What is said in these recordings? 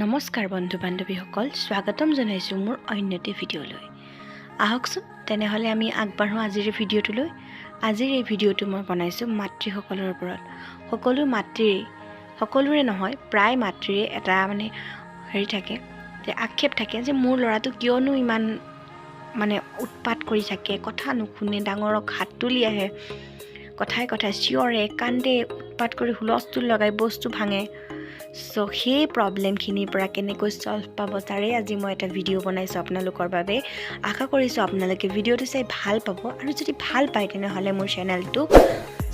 নমস্কাৰ বন্ধু বান্ধৱীসকল, স্বাগতম জনাইছোঁ মোৰ অন্য এটি ভিডিঅ'লৈ। আহকচোন তেনেহ'লে আমি আগবাঢ়োঁ আজিৰ এই ভিডিঅ'টোলৈ। আজিৰ এই ভিডিঅ'টো মই বনাইছোঁ মাতৃসকলৰ ওপৰত। সকলো মাতৃৰেই, সকলোৰে নহয়, প্ৰায় মাতৃৰে এটা মানে হেৰি থাকে যে আক্ষেপ থাকে যে মোৰ ল'ৰাটো কিয়নো ইমান মানে উৎপাত কৰি থাকে, কথা নুশুনে, ডাঙৰক হাত তুলি আহে, কথাই কথাই চিঞৰে, কান্দে, উৎপাত কৰি হুলস্থুল লগাই বস্তু ভাঙে। চ' সেই প্ৰব্লেমখিনিৰ পৰা কেনেকৈ ছল্ভ পাব, তাৰে আজি মই এটা ভিডিঅ' বনাইছোঁ আপোনালোকৰ বাবে। আশা কৰিছোঁ আপোনালোকে ভিডিঅ'টো চাই ভাল পাব আৰু যদি ভাল পায়, তেনেহ'লে মোৰ চেনেলটো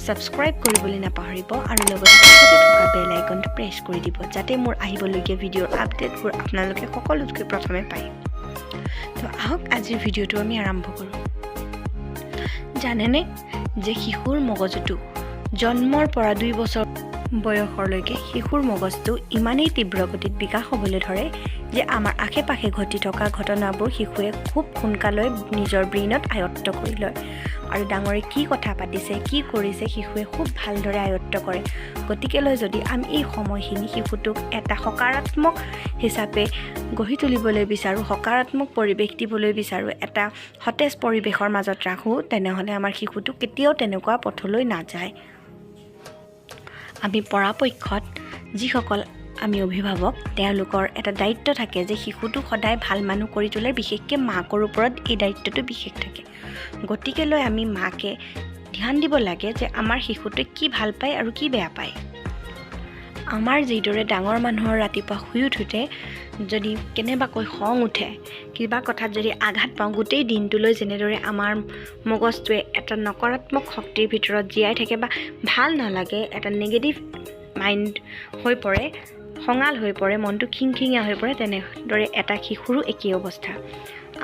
ছাবস্ক্ৰাইব কৰিবলৈ নাপাহৰিব আৰু লগতে কাষতে থকা বেল আইকনটো প্ৰেছ কৰি দিব, যাতে মোৰ আহিবলগীয়া ভিডিঅ'ৰ আপডেটবোৰ আপোনালোকে সকলোতকৈ প্ৰথমে পায়। তো আহক, আজিৰ ভিডিঅ'টো আমি আৰম্ভ কৰোঁ। জানেনে যে শিশুৰ মগজুটো জন্মৰ পৰা 2 বছৰ বয়সলৈকে শিশুৰ মগজটো ইমানেই তীব্ৰ গতিত বিকাশ হ'বলৈ ধৰে যে আমাৰ আশে পাশে ঘটি থকা ঘটনাবোৰ শিশুৱে খুব সোনকালে নিজৰ ব্ৰেইনত আয়ত্ব কৰি লয় আৰু ডাঙৰে কি কথা পাতিছে, কি কৰিছে, শিশুৱে খুব ভালদৰে আয়ত্ব কৰে। গতিকেলৈ যদি আমি এই সময়খিনি শিশুটোক এটা সকাৰাত্মক হিচাপে গঢ়ি তুলিবলৈ বিচাৰোঁ, সকাৰাত্মক পৰিৱেশ দিবলৈ বিচাৰোঁ, এটা সতেজ পৰিৱেশৰ মাজত ৰাখোঁ, তেনেহ'লে আমাৰ শিশুটো কেতিয়াও তেনেকুৱা পথলৈ নাযায়। আমি পৰাপক্ষত যিসকল আমি অভিভাৱক, তেওঁলোকৰ এটা দায়িত্ব থাকে যে শিশুটোক সদায় ভাল মানুহ কৰি তোলাৰ। বিশেষকৈ মাকৰ ওপৰত এই দায়িত্বটো বিশেষ থাকে। গতিকেলৈ আমি মাকে ধ্যান দিব লাগে যে আমাৰ শিশুটোৱে কি ভাল পায় আৰু কি বেয়া পায়। আমাৰ যিদৰে ডাঙৰ মানুহৰ ৰাতিপুৱা শুই উঠোঁতে যদি কেনেবাকৈ খং উঠে, কিবা কথাত যদি আঘাত পাওঁ, গোটেই দিনটোলৈ যেনেদৰে আমাৰ মগজটোৱে এটা নকাৰাত্মক শক্তিৰ ভিতৰত জীয়াই থাকে বা ভাল নালাগে, এটা নিগেটিভ মাইণ্ড হৈ পৰে, খঙাল হৈ পৰে, মনটো খিংখিঙীয়া হৈ পৰে, তেনেদৰে এটা শিশুৰো একেই অৱস্থা।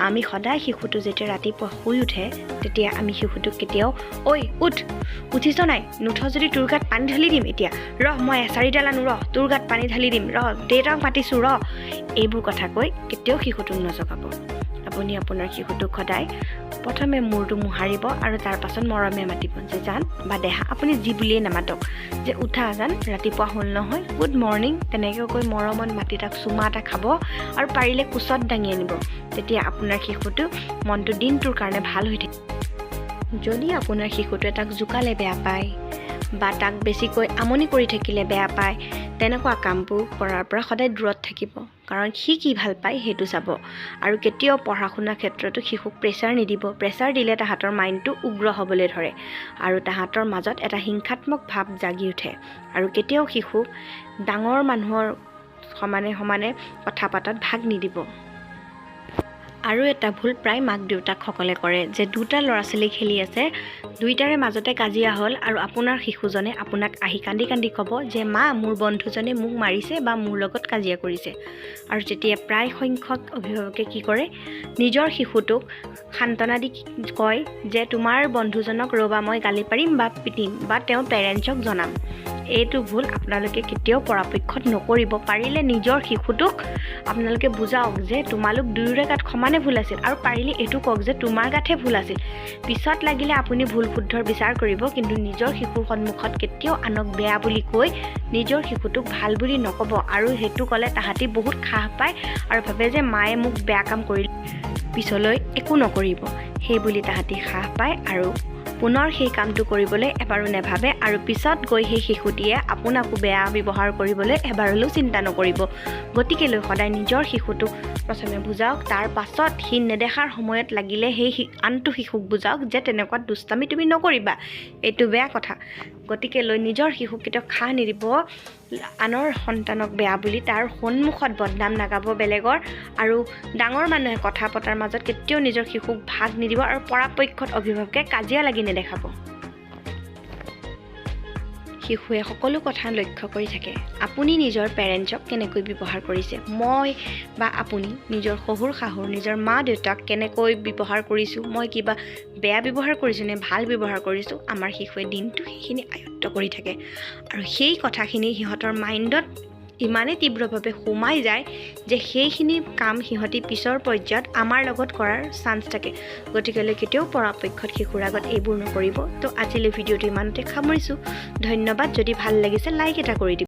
আমি সদায় শিশুটো যেতিয়া ৰাতিপুৱা শুই উঠে, তেতিয়া আমি শিশুটোক কেতিয়াও "ঐ উঠ, উঠিছ নাই? নুঠ যদি তোৰ গাত পানী ঢালি দিম এতিয়া। ৰহ, মই এচাৰিডাল আনো, ৰহ, তোৰ গাত পানী ঢালি দিম, ৰহ, দেউতাক মাতিছোঁ ৰহ", এইবোৰ কথা কৈ কেতিয়াও শিশুটোক নজগাব। আপুনি আপোনাৰ শিশুটোক সদায় প্ৰথমে মূৰটো মোহাৰিব আৰু তাৰ পাছত মৰমে মাতিব যে জান বা দেহা, আপুনি যি বুলিয়েই নামাতক, যে উঠা জান, ৰাতিপুৱা হ'ল নহয়, গুড মৰ্ণিং, তেনেকৈ কৈ মৰমত মাতি তাক চুমা এটা খাব আৰু পাৰিলে কোচত দাঙি আনিব। তেতিয়া আপোনাৰ শিশুটো মনটো দিনটোৰ কাৰণে ভাল হৈ থাকিব। যদি আপোনাৰ শিশুটোৱে তাক জোকালে বেয়া পায় বা তাক বেছিকৈ আমনি কৰি থাকিলে বেয়া পায়, তেনেকুৱা কামবোৰ কৰাৰ পৰা সদায় দূৰত থাকিব। কাৰণ সি কি ভাল পায় সেইটো চাব আৰু কেতিয়াও পঢ়া শুনাৰ ক্ষেত্ৰতো শিশুক প্ৰেছাৰ নিদিব। প্ৰেছাৰ দিলে তাহাঁতৰ মাইণ্ডটো উগ্ৰ হ'বলৈ ধৰে আৰু তাহাঁতৰ মাজত এটা হিংসাত্মক ভাৱ জাগি উঠে। আৰু কেতিয়াও শিশুক ডাঙৰ মানুহৰ সমানে সমানে কথা পতাত ভাগ নিদিব। আৰু এটা ভুল প্ৰায় মাক দেউতাকসকলে কৰে যে দুটা ল'ৰা ছোৱালী খেলি আছে, দুইটাৰে মাজতে কাজিয়া হ'ল আৰু আপোনাৰ শিশুজনে আপোনাক আহি কান্দি কান্দি ক'ব যে মা, মোৰ বন্ধুজনে মোক মাৰিছে বা মোৰ লগত কাজিয়া কৰিছে। আৰু তেতিয়া প্ৰায় সংখ্যক অভিভাৱকে কি কৰে? নিজৰ শিশুটোক সান্তনা দি কয় যে তোমাৰ বন্ধুজনক ৰ'বা, মই গালি পাৰিম বা পিটিম বা তেওঁৰ পেৰেণ্টছক জনাম। এইটো ভুল আপোনালোকে কেতিয়াও পৰাপক্ষত নকৰিব। পাৰিলে নিজৰ শিশুটোক আপোনালোকে বুজাওক যে তোমালোক দুয়োৰে গাত সমানে ভুল আছিল আৰু পাৰিলে এইটো কওক যে তোমাৰ গাতহে ভুল আছিল। পিছত লাগিলে আপুনি ভুল শুদ্ধৰ বিচাৰ কৰিব, কিন্তু নিজৰ শিশুৰ সন্মুখত কেতিয়াও আনক বেয়া বুলি কৈ নিজৰ শিশুটোক ভাল বুলি নক'ব। আৰু সেইটো ক'লে তাহাঁতি বহুত সাহ পায় আৰু ভাবে যে মায়ে মোক বেয়া কাম কৰিলে পিছলৈ একো নকৰিব, সেই বুলি তাহাঁতি সাহ পায় আৰু পুনৰ সেই কামটো কৰিবলৈ এবাৰো নেভাবে। আৰু পিছত গৈ সেই শিশুটিয়ে আপোনাকো বেয়া ব্যৱহাৰ কৰিবলৈ এবাৰলৈও চিন্তা নকৰিব। গতিকেলৈ সদায় নিজৰ শিশুটোক প্ৰথমে বুজাওক, তাৰ পাছত সি নেদেখাৰ সময়ত লাগিলে সেই আনটো শিশুক বুজাওক যে তেনেকুৱা দুষ্টামি তুমি নকৰিবা, এইটো বেয়া কথা। গতিকেলৈ নিজৰ শিশুক কেতিয়াও সাহ নিদিব আনৰ সন্তানক বেয়া বুলি, তাৰ সন্মুখত বদনাম নাগাব বেলেগৰ। আৰু ডাঙৰ মানুহে কথা পতাৰ মাজত কেতিয়াও নিজৰ শিশুক ভাগ নিদিব আৰু পৰাপক্ষত অভিভাৱকে কাজিয়া লাগি নেদেখাব। শিশুৱে সকলো কথা লক্ষ্য কৰি থাকে, আপুনি নিজৰ পেৰেণ্টছক কেনেকৈ ব্যৱহাৰ কৰিছে। মই বা আপুনি নিজৰ শহুৰ শাহুৰ, নিজৰ মা দেউতাক কেনেকৈ ব্যৱহাৰ কৰিছোঁ, মই কিবা বেয়া ব্যৱহাৰ কৰিছোঁ নে ভাল ব্যৱহাৰ কৰিছোঁ, আমাৰ শিশুৱে দিনটো সেইখিনি আয়ত্ব কৰি থাকে। আৰু সেই কথাখিনি সিহঁতৰ মাইণ্ডত ইমানেই তীব্ৰভাৱে সোমাই যায় যে সেইখিনি কাম সিহঁতি পিছৰ পৰ্যায়ত আমাৰ লগত কৰাৰ চান্স থাকে। গতিকেলৈ কেতিয়াও পৰাপক্ষত শিশুৰ আগত এইবোৰ নকৰিব। তো আজিলৈ ভিডিঅ'টো ইমানতে সামৰিছোঁ। ধন্যবাদ। যদি ভাল লাগিছে, লাইক এটা কৰি দিব।